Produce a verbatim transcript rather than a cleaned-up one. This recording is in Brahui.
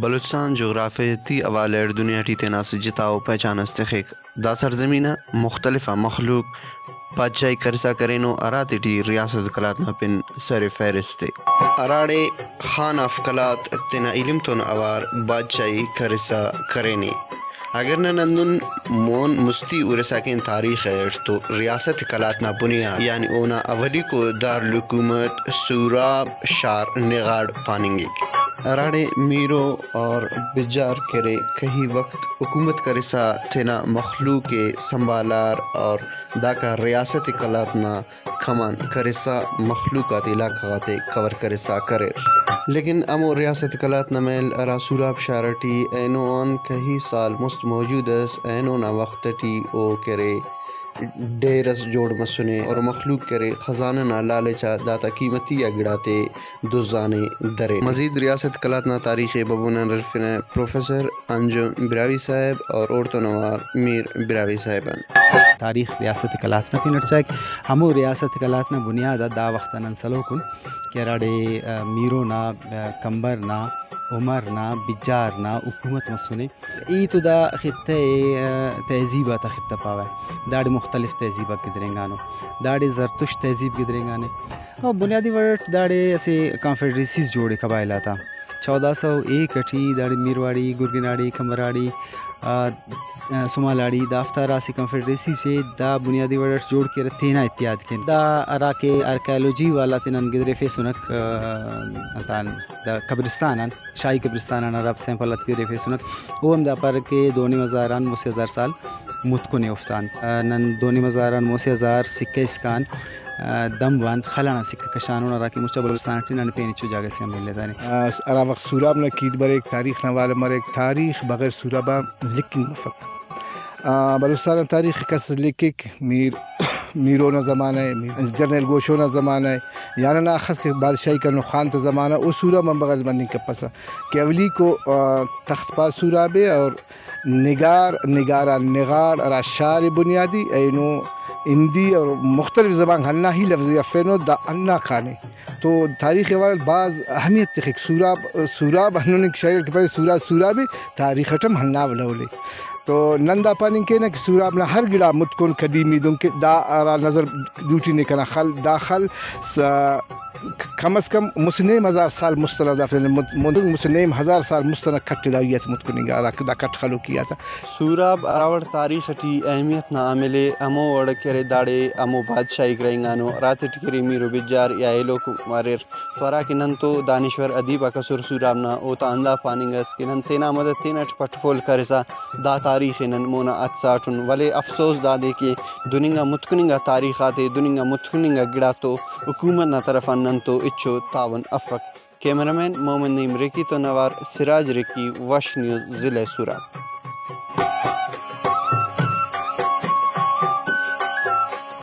بلوچستان جغرافیاتی حوالہ اٹ دنیا ٹی تینا اسہ جتا ءُ پہچان اس تخک۔ دا سرزمین آ مختلف آ مخلوق بادشاہی کرسا کرینو، ہراتیٹی ریاست قلات نا پن سر فہرست ءِ۔ ہراڑے خان آف قلات تینا ایلم تون اوار بادشاہی کرسا کرینے۔ اگر نن ہندن مون مستی ہرسا کین تاریخ اٹ تو ریاست قلات نا بنیاد یعنی اونا اولیکو دارالحکومت سوراب شار نغاڑ پاننگک۔ ہراڑے میرو اور بجار کرے کہی وخت حکومت کرسا تینا مخلوق ءِ سنبھالار اور داکا ریاست قلات نا کمان کرسا مخلوق آتے علاقہ غاتے کور کرسا کریر۔ لیکن ہمو ریاست قلات نا محل ہرا سوراب شار ٹی اینو آن کہی سال مست موجود ئس، اینو نا وخت ٹی او کرے ڈیر اس جوڑ مسنے اور مخلوق کرے خزانہ نا لالچ آ داتا قیمتی آ گڑاتے دزانے درے۔ مزید ریاست قلات نا تاریخ ءِ ببو نن ہرفنہ پروفیسر انجم براہوئی صاحب اور اوڑتون اوار میر براہوئی صاحب آن۔ تاریخ ریاست قلات نا پن اٹ چائک، ہمو ریاست قلات نا بنیاد آ دا وخت آ نن سلوکن کہ ہراڑے، آ، میرو نا، آ، کمبر نا، عمر نا، بجار نا حکومت مسنے۔ ای تو دا خطہ ءِ، آ، تہذیب آتا خطہ پاوہ۔ داڑے مختلف تہذیب آک گدرینگانو۔ داڑے زرتشت تہذیب گدرینگانے۔ او بنیادی وڑ اٹ داڑے اسہ کانفیڈریسیز جوڑ ءِ قبائل آتا۔ چودہ سو ایک ٹی داڑے میرواڑی، گرگناڑی، کمبراڑی، آ، آ، سمالاڑی، دافتا ہرا اسہ کانفیڈریسی سے دا بنیادی وڑ اٹ جوڑ کیرہ تینا اتحاد کن۔ دا ہراکہ آرکیالوجی والا تے نن گدریفیسنک، آ، انتان دا قبرستان آن، شاہی قبرستان آن ہرا سیمپل آتے گدریفیسنک، او ہم دا پارہ کہ دو نیم ہزار آن مسہ ہزار سال متکن ءِ اوفتان۔ آ، نن دو نیم ہزار آن مسہ ہزار سکہ اسکان، آ، دمب آن خل آن سکہ کشانن، ہراکہ مچا بلوچستان ٹی نن پین ہچو جاگہ سے ہم ملدانے۔ آ، ہرا وخت سوراب نا کیت بریک، تاریخ نا حوالہ مریک، تاریخ بغیر سوراب آ لکھنگ مفک۔ آ، بلوچستان نا تاریخ کس لکھک، میر، میرو نا زمانہ ءِ، میر جنرل گوشو نا زمانہ ءِ، یا ننا اخس کہ بادشاہی کرینو خان تا زمانہ، او سوراب آن بغیر مننگ کپسہ کہ اولیکو، آ، تخت پا سوراب ءِ اور نگار، نگار آن نغاڑ ہرا شار ءِ بنیادی اینو ہندی اور مختلف زبان ہندا ہی لفظ ءِ ہرفینو، دا ہندا کانے۔ تو تاریخ حوالہ بھاز اہمیت تخک۔ سوراب، سوراب ہندن کہ شاعر کہ پارے سوراب سوراب ءِ، تاریخ اٹ ہم ہندا ولولے۔ تو نن دا پاننگ کینہ کہ سوراب نا ہر گڑا متکن قدیمی دنکہ دا ہرا نظر دوٹی نے کنا خل، دا خل س-، کم از کم مسہ نیم ہزار سال مست ئنا دافتے مت-، مت-، مسہ نیم ہزار سال مست ئنا کٹ ئے دا ہیت متکننگا، ہرا دا کٹ خلوکی آتا۔ سوراب ہراوڑ تاریخ ٹی اہمیت نا حامل ءِ، ہمو وڑ کہ ارے داڑے ہمو بادشاہیک رہینگانو، ہراتیٹی کہ ارے میر و بجار یا ایلوک اریر، تو ہراکہ نن تو دانشور ادیب آک ئسر سوراب نا، اوتا ہندا پاننگ ئس کہ نن تینا مدد تینٹ پٹ پول کرسا دا تاریخ ءِ نن مونا اتساٹن، ولے افسوس دادے کہ دن انگا متکن انگا تاریخ آتے، دن انگا متکن انگا گڑاتو حکومت نا طرف آن نن تو ہچو تعاون افک۔ کیمرہ مین محمد نعیم ریکی تون اوار سراج ریکی، وش نیوز، ضلع سوراب۔